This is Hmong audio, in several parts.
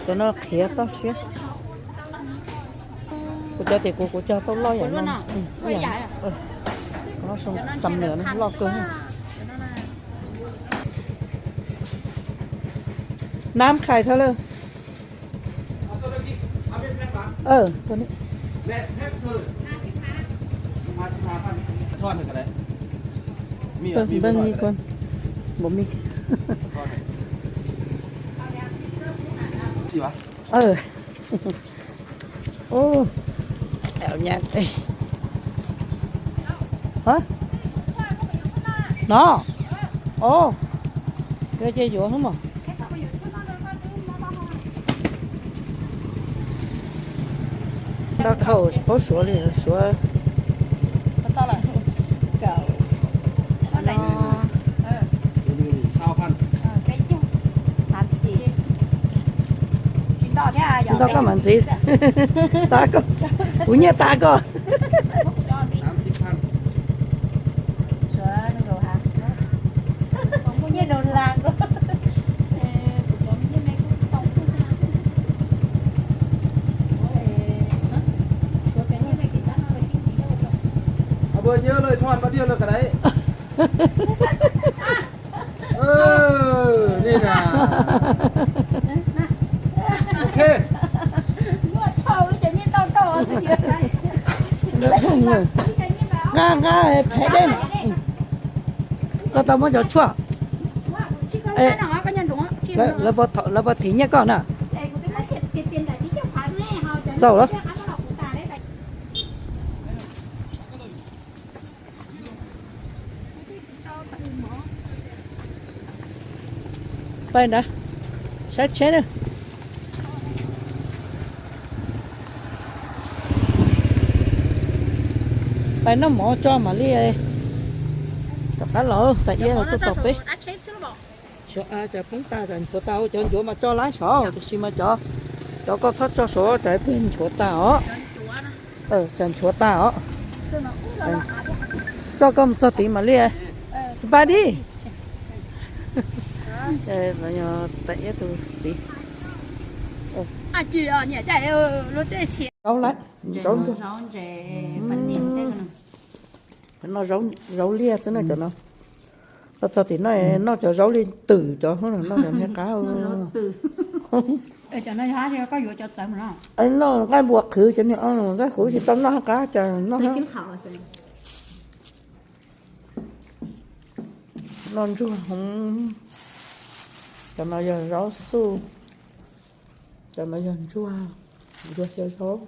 Cov no qhiav toj siab. Kuv cov tias kuv kuv cog tau loj yam no. Ib yam no, xam niam no loj kawg. Nab khai thawj lawm. Npaj ib kuan npaum me. No. O. Yuav ces yuav hub mos. Ntau dhau tsis paub suav li suav. Tsis ntau koj mam ntxiv. Kuv nyiaj tas koj. Nyob lawm thoj npaj tiaj lawm ka dai. Ni na. Ok. Nqa nqa phem dej. Koj tau muab cov tshuaj. Lawv puas thim nyiaj koj na? Txaus lawm. Pais nrad, saib tsheb na. Pais noj mov tso mam li rov qab los, xav iab los tuaj tos peb. Cov poob tas tsam nchuav tas, cov nchuav mas tso lawm saud, tiam sis mas cov, cov koj txhob tso saud, tsam ib pliag nchuav tas os. Tsam nchuav tas os. Tso koj mus txog tid mam li. Spas di. Tais Iab tus txiv. Zaub lawm, zaub ntsuag. Zaub liaj xwb na cov no. Los txog tim no noj cov zaub li twm cov no, noj cov niag qab. Noj nqaij npua qhwv cov niag, nqaij qhwv tsis tau noj qab cas noj. Noj ntsuag hov. Cov no yog zaub xuj, cov no yog ntsuag, ntsuag xyaw zaub.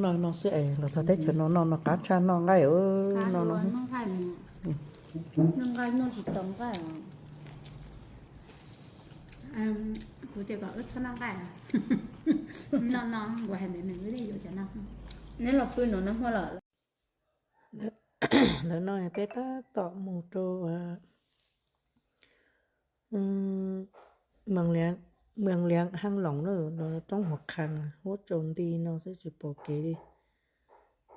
Noj no xwb es los txog teb chaws no noj no qab tshaj noj nqaij. Noj no. Kuv tias kom wb txhob noj nqaij. No no kuv hais ntawd nws wb thiaj yuav cov no. Neb los pw no no hmo lawm. Ntawm no peb tab tom mus rau Mws Liav Haj Loos na, no roob Huav Khas, huab tsaus nti no xwb tsis pom kev li.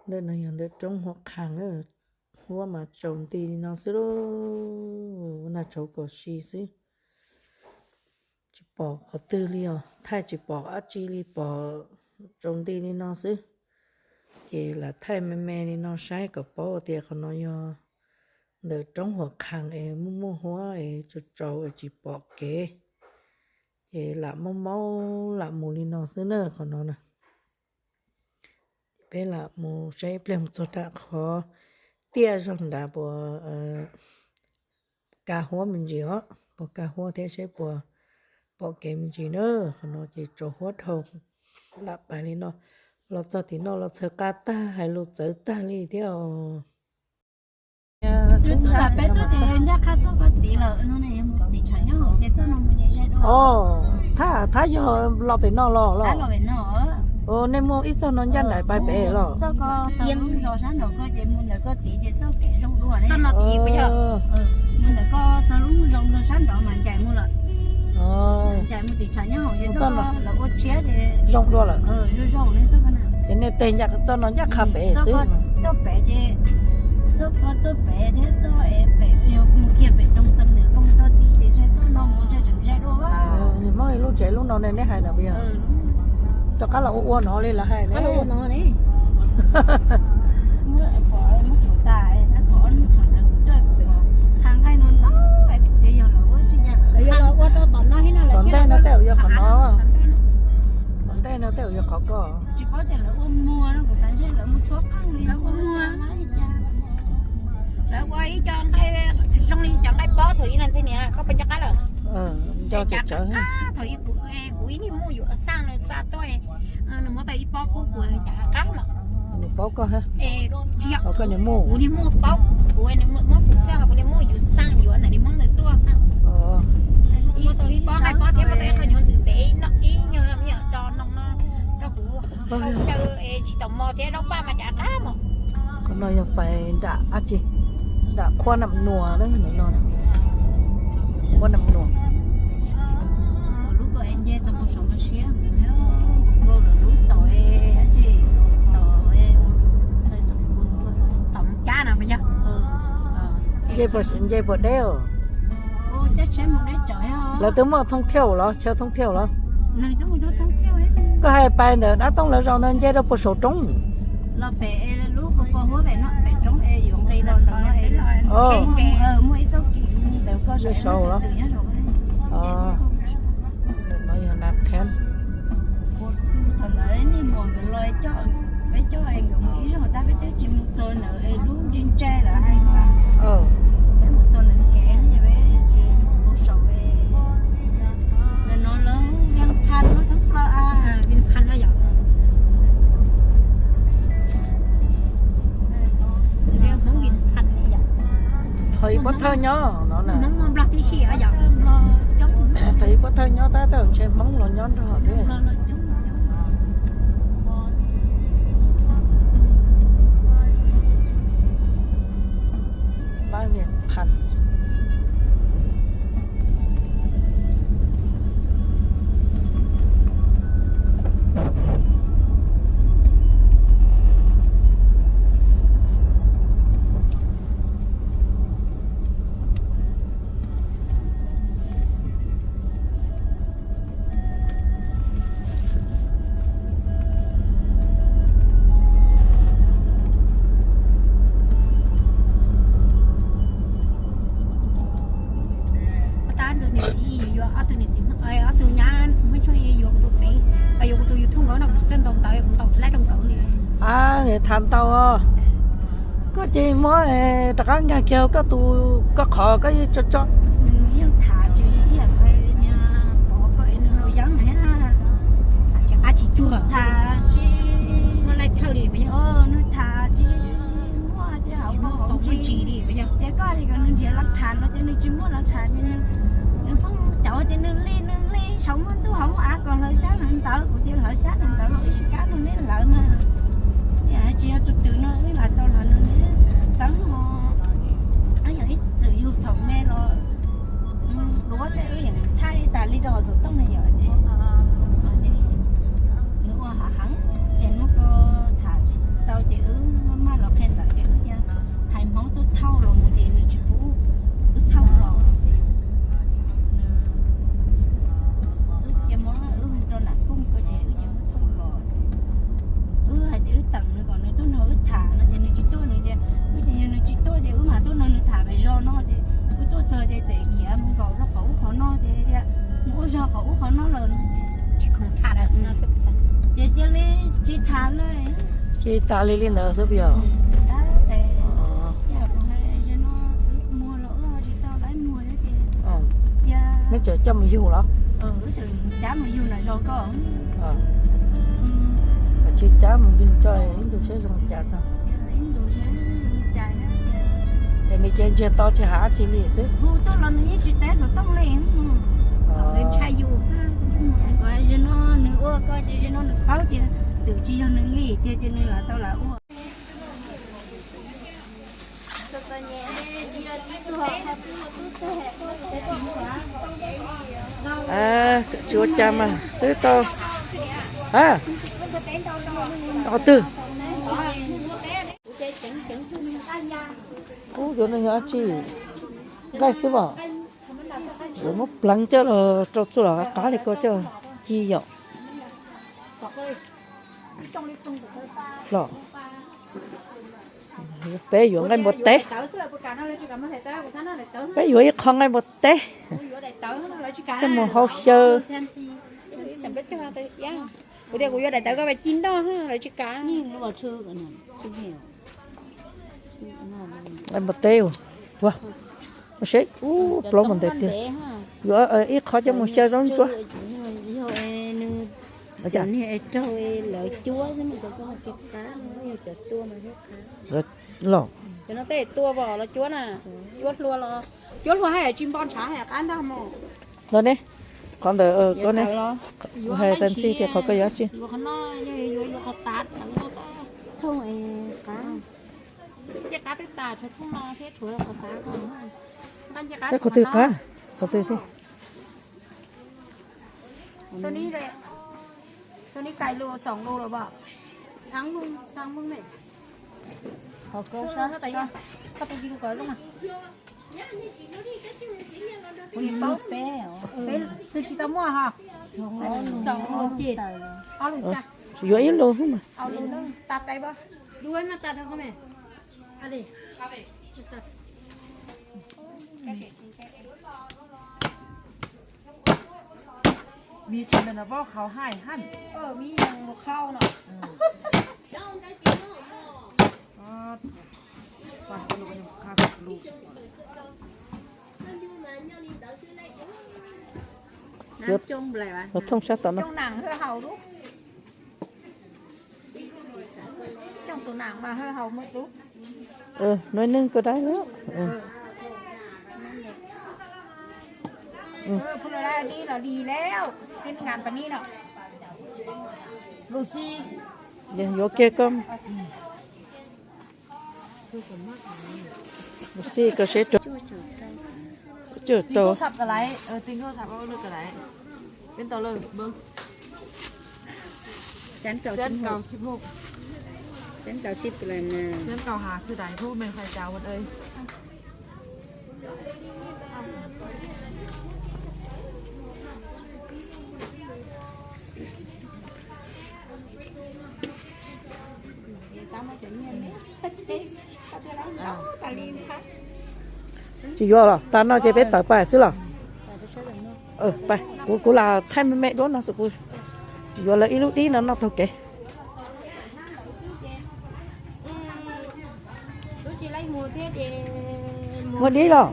Ntawm no yog ntawm roob Huav Khas na, huab mas tsaus nti li no xwb lauj, nag tshauv kaum si xwb. Tsis pom qhov twg li os, thaij tsis pom dab tsi li, pom tsaus nti li no xwb. Ces lam thaij me me li no saib kom paub tias qhov no yog ntawm roob Huav Khas es muaj muaj huab es tsaus tsaus es tsis pom kev. Ces lam maub maub lam mus li no xwb na qhov no na. Peb lam mus saib ib pliag mus txog nram qhov tiaj zog nrad puas kaj huab me ntsis os, puas kaj huab thiab saib puas pom kev me ntsis na. Qhov no ces tsaus huab dhau, lam pais li no los txog tim no los txhawv qa tag, hais lus txawv tag li thiab os. Peb twb tias ncaj qha txoj ko tid lawm no, tim tshav nyob hauv ces txoj no mus ze ze dua. Thab, thab yog los pem no los los? Nej muaj ib txoj no ncaj nraim pais pem los? Txoj ko txog lub zos sab nraum ko ces mus ntawm ko tid ces txoj kev zoo dua ne. Mus ntawm ko txog lub zos sab nraum mas ncaim mus lawm. Ncaim mus tim tshav nyob hauv ces txoj ko lawv ua tshiab ces zoo dua lawm. Zoo zoo ne txoj ko na. Ces nej teg ncaj txoj no ncaj qha pem xwb. Txoj pem ces, txoj ko tuaj pem thiab txoj es pem yog mus kiag pem Doo Xam Nws ko mus rau tid ces txoj Lub no ne neb hais na puas yog? Rov qab los ua ua no li lawv hais ne. Tom ntej no tej zaum yog qhov no. Tom ntej no tej zaum yog qhov ko. Lawv ua ib co nqaij zoo li cov nqaij pob thaum ub no ntxwg niam, koj puas nco qab lawm? Nco tsawv tsawv. Thaum ub kuv ib niag muam yuav xaj no xa tuaj, nws muab tau ib pob pub kuv, cas qab mas. Nws paub koj, koj niag muam. Kuv niag muam paub kuv, nws muab kuv xaj, kuv niag muam yuav xaj yuav ntawm niag hmoob ntawd tuaj. Ib pob nqaij pob thiab muab tau ib qho nyuag ntxwm ntev no ib nyuag me nyuam do no no rau kuv hau xyaw es tsis tau mov thiab zaub paj mas cas qab mos. Qhov no yog pais nram dab tsi, nram Qhuab Nam Nuas, no, Qhuab Nam Nuas. Nce puas deb os? Lawv twb muaj thoob thiaus los, chaw thoob thiaus los? Koj hais pais ntawm dab tooj lawv zaus ntawd nce rau puag saum roob. Saud los? No yog na them. Thaum ntawd niag muam nkawd los coj, peb coj nkawd mus ib zaug tab peb twb tsis mus txog ntawd es lub ntse ntse lawm hais no. Peb mus txog ntawd kev ces peb tsis mus saum. Ntawm no lawv Vij Phaj no thoob plaws. Thaum ub pob thawj nyob no na. Thaum ub pob thawj nyob tab tom ntshe Hmoob los nyob nrog thiab. Vij Phaj. Tab tus niam txiv yuav ob tug niam txiv, ob tug nyab Hmoob Xyooj yuav kuv tus fev, yuav kuv tus YouTube nkaus no kuv tsis txawj ntaus ntawv, kuv ntaus lab rau nkawd li. Tham ntau. Koj ces muab rov qab nkag kiag koj tus, koj qhov koj yeej tso tso. Nws yeej tham tsis ib yam nkaus, pom koj es nws haus yeeb thiab. Tham tsis qab tsis tsuag, tham tsis muaj laij thawj li, nws tham tsis muaj tej hauv paus hauv ntsis li. Ces koj kom nws nrhiav laj tham no ces nws tsis muaj laj tham ces nws pheej cauv ces nws li nws li saum muaj ntuj hauv muaj av kom hlawv xyab hlawv ntawv, kuv tias hlawv xyab hlawv ntawv los ib kab no neb hlawv mas. Tsis yog tus twm no wb lam tau los nws txeeb no. Wb yog ib txwm yug thaum me los duav tej wb yeej thaij tas li rau hauv xov tooj no yom. Nws ua hav heev ces hnub ko tham tsis tau ces wb maj los qhia ntawv ces wb cia hais Hmoob tuaj thauj los mus ces nws tsis pub wb thauj los. Wb cia muab wb rau nram kooj ko ces wb cia muab thauj los. Wb hais tias wb teem nws kom nws tuaj nrog wb tham no ces nws tsis tuaj, nws tias wb ces yog nws tsis tuaj ces wb mam tuaj nrog nws tham pem zos no ces wb tuaj txog ces tes khiav mus nkaum rau qhov ub qhov no ces tias mus ua zog qhov ub qhov no lawm. Ces cia li tsis tham li. Tsis tham li li ntawd xwb puas yog? Neb tseem coj mus yug los? Tsis cab mus yug tso ib ntus saib zoo cas tso. Es nws ces ntsiag to tsis hais dab tsi li xwb. Nws ua koj ces no nws paub tias twm tsis yog nws li tiag ces nws lam tau lam ua. Tsis ua cas mas twb tau. Qhov twg? Ub, cov no yog dab tsi? Nqaij xwb os. Muab pleev coj los rau txuj lom qab li ko coj ci yom. Los, peb yuav nqaij npua teb, peb yuav ib qho nqaij npua teb coj mus hau xyaw. Kuv tias kuv yuav daim tawv ko mas ci noj lawv tsis kam. Nqaij npua teb, ua seb, ub, plaub mas ntev tiag. Yuav ib qho coj mus xyaw zaub ntsuab. Los, cov no tej tua los cuab na, cuab hlua los, cuab hlua haj yam tsis npo ntshav haj yam qab ntag mog. Los ne, qhov ntawd koj ne, hais tas ntxhi tias qhov koj yuav dab tsi. Thooj qab, qhov twg qab, qhov twg thiab. Tus neb kais lus xoom lus los pom. Tus tsis tau muaj ho. Xoom lus ces ob lus xwb. Yuav ib lus xwb mas. Yuav thooj sab tom no. Nuav neeg koj dab lawm. Yuav kiag koj. Xij koj seb rau. Rau. Tsis yuav los tas no ces peb tawm pais xwb los. Kuv, kuv lam thaij me me duab no xwb, kuv yuav lawv ib lub dib no noj taug kev. Muaj dib los?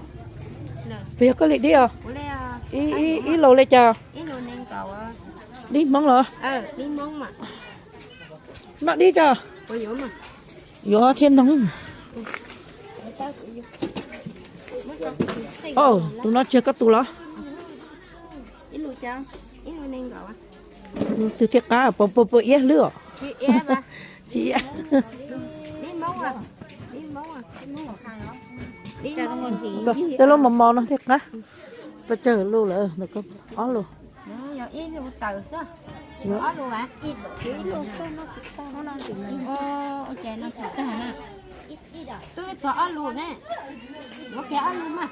Puas yog koj li dib os? Ib laus li cas? Dib Hmoob los? Noj dib tso. Yuav thiaj noog. Tus no tsis yog koj tus los? Tus twg thiaj qab, puas, puas iab hlwb os? Tsis iab. Tej lub mos mos no thiaj qab. Pes tsawg lus lawm? Ob lus. Twb txog ob lus ne. Yuav kiag ob lus mas.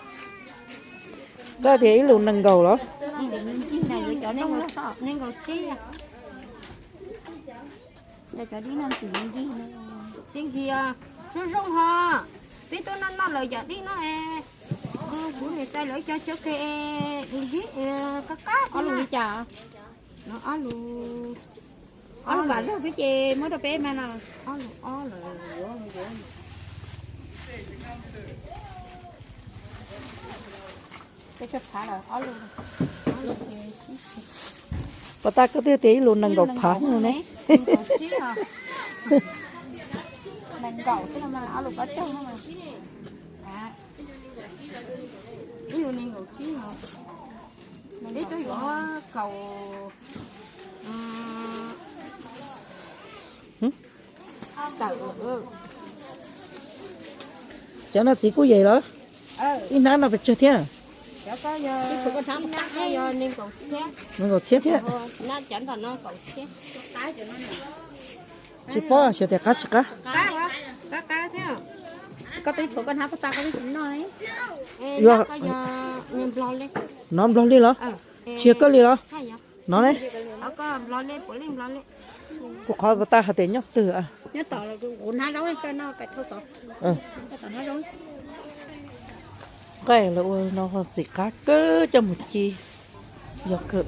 Koj tias ib lus nees nkaum los? Nees nkaum tsib. Tsis nkig, zoo zoo ho. Peb tuaj noj noj lawv cov dib no es, kuv niam tais lawv cov chaw ke, qab qab xwb na. Ob lus, ob lus vam zog xwb ces muab rau peb mas no. Ob lus ob lawm. Pos tas koj twb tias ib lus nees nkaum phav ne. Ib lus nees nkaum tsib no. Peb tuaj yuav kaum, kaum. Cov no txiv kuj yem los? Ib hnab no pes tsawg thiab? Nees nkaum txhiab thiab. Tsis paub xyov tias qab tsis qab. Koj twb tshuav koj hnab puas tag koj twb tsis noj li. Yuav, nov nplog li los? Tsis yog koj li los? Nov ne. Kuv qhov puas tag hais tias nyob twg? Nqaij lawv ua no txim qab kawg coj mus ci. Yog kawg,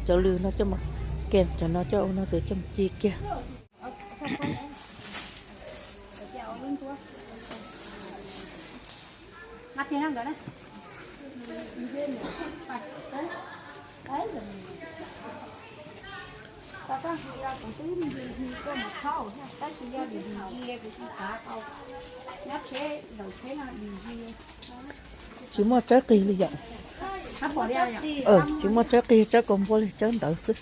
cov lws no coj mus, kiag cov no coj ua no tes coj mus ci kiag. Tsis muaj tsawb qig li yom? Tsis muaj tsawb qig, tsawb kaus npua li, tsawb ntawd xwb.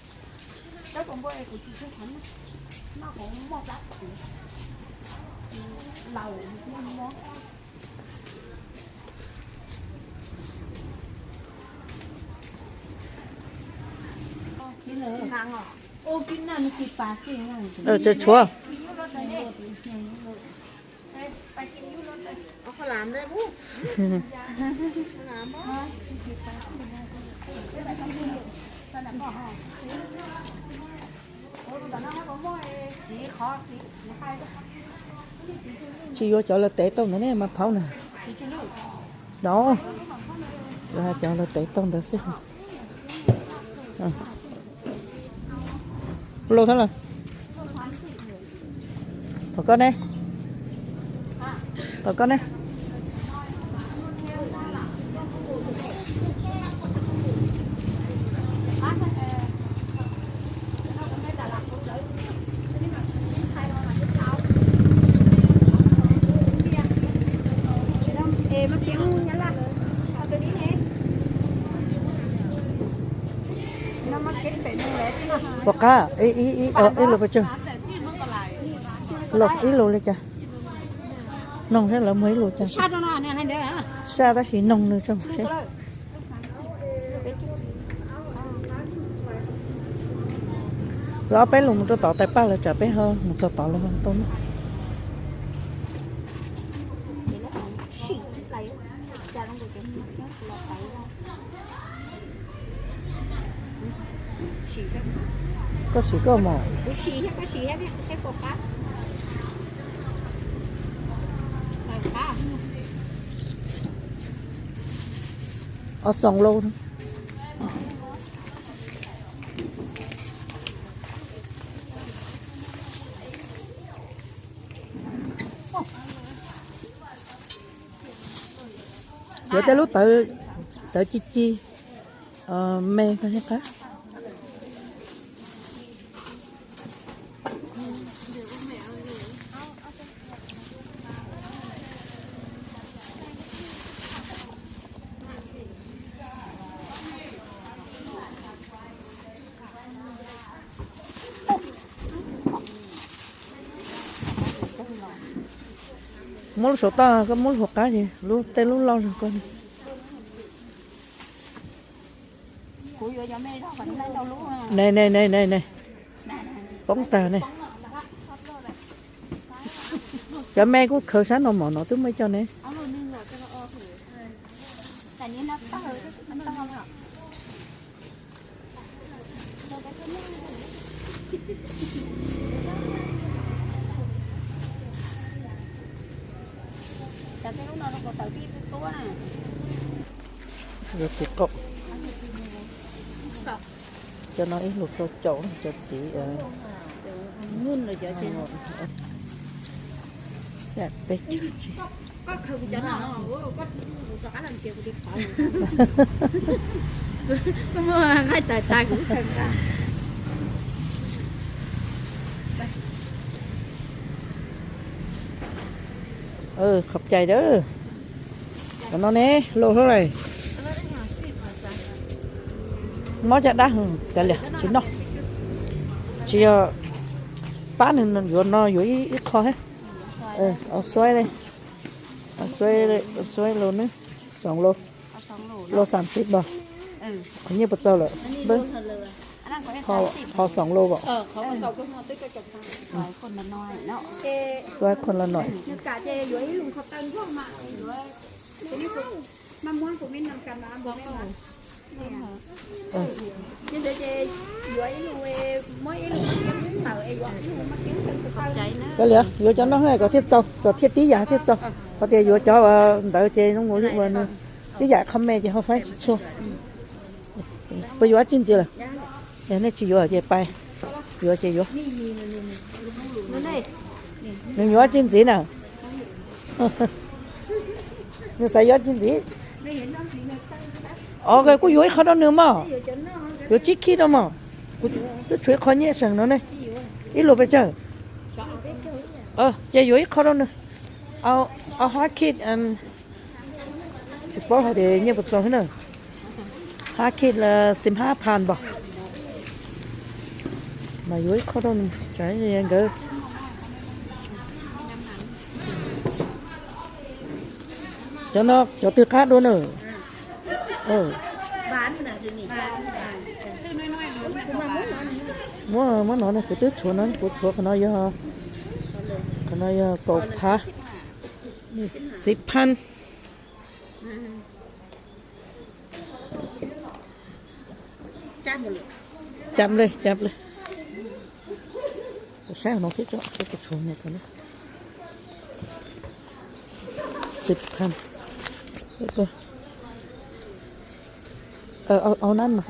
Tshuav. Tsis yuav cov lawv tev tau ntawd ne mas phaub na. No, cov lawv tev tau ntawd xwb. Los thab los. Tom koj ne. Tom koj ne. Puas qab? Ib lus pes tsawg? Ib lus li cas? Noog saib lawv muag ib lus cas. Saj tab sis noog nws tso seb. Lawv ob peb lus mus rau tod tais paj lawv tsam peb ho mus txog tod lawv ho tau. Koj sim koj mos. Ob xoom lauj. Yuav tej lub tawv, tawv ci ci me koj thiaj qab. Muab lub saum toj, koj muab lub hauv qab ces lub tej lub loj zog koj. Ne ne ne ne ne, poob tag ne. Cov me kuj khaws sab no mom no twb muaj ib co ne. Yuav txiv qaub. Cov no ib lus rau caum cov txiv. Xya peb caug. Koj muaj nqaij tawm tas kuv khaws nqa. Qhov cai dawb. Cov no ne, los hlob lawm. Mob caj dab, cov liam tsis noj. Tsis yog pab nws yuav no yuav ib qho thiab. Xuaib li, xuaib los ne, xoom los, los xam tiv bos. Qhov nyiaj puas txaus lawm? Qhov, qhov xoom lus as. Xoay khuôn là nổi. Kav liam, yuav cov no kom thiaj txaus, kom thiaj tib yam thiaj txaus. Qhov tias yuav cov ntawd ces zoo nkaus li uas nws tib yam qho me ces ho faib tsis tshua. Puas yuav dab tsi ntxiv lawm? Yog nej tsis yuav ces pais, yuav ces yuav. Nws yuav dab tsi ntxiv na? Nws xav yuav dab tsi ntxiv? Os, kuj yuav ib qho rau nws mog. Yuav tsib khib rau mog. Kuv twb tshuav ib qho nyiaj seem no ne. Ib lus pes tsawg? Ces yuav ib qho rau nws. Au, au hab khib. Tsis paub hais tias nyiaj puas txaus thiab na. Hab khib xim hab phan npog. Mas yuav ib qho rau nws, tsam nkawd. Cov no cov twg qab dua na? Muab, muab no ne, kuv twb tshuav no, kuv tshuav qhov no yog, qhov no yog kaum phav, xim phan. Cam li, cam li. Kuv saib no thiab, kuv tshuav no. Xim phan. Au nab mas.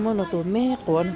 Muab no tus me quav no.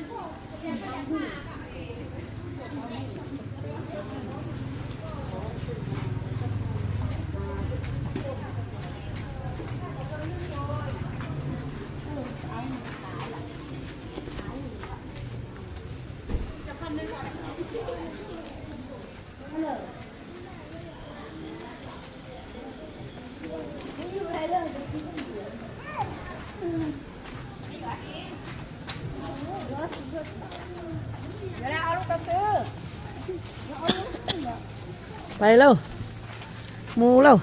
Pais lauj, mus lauj.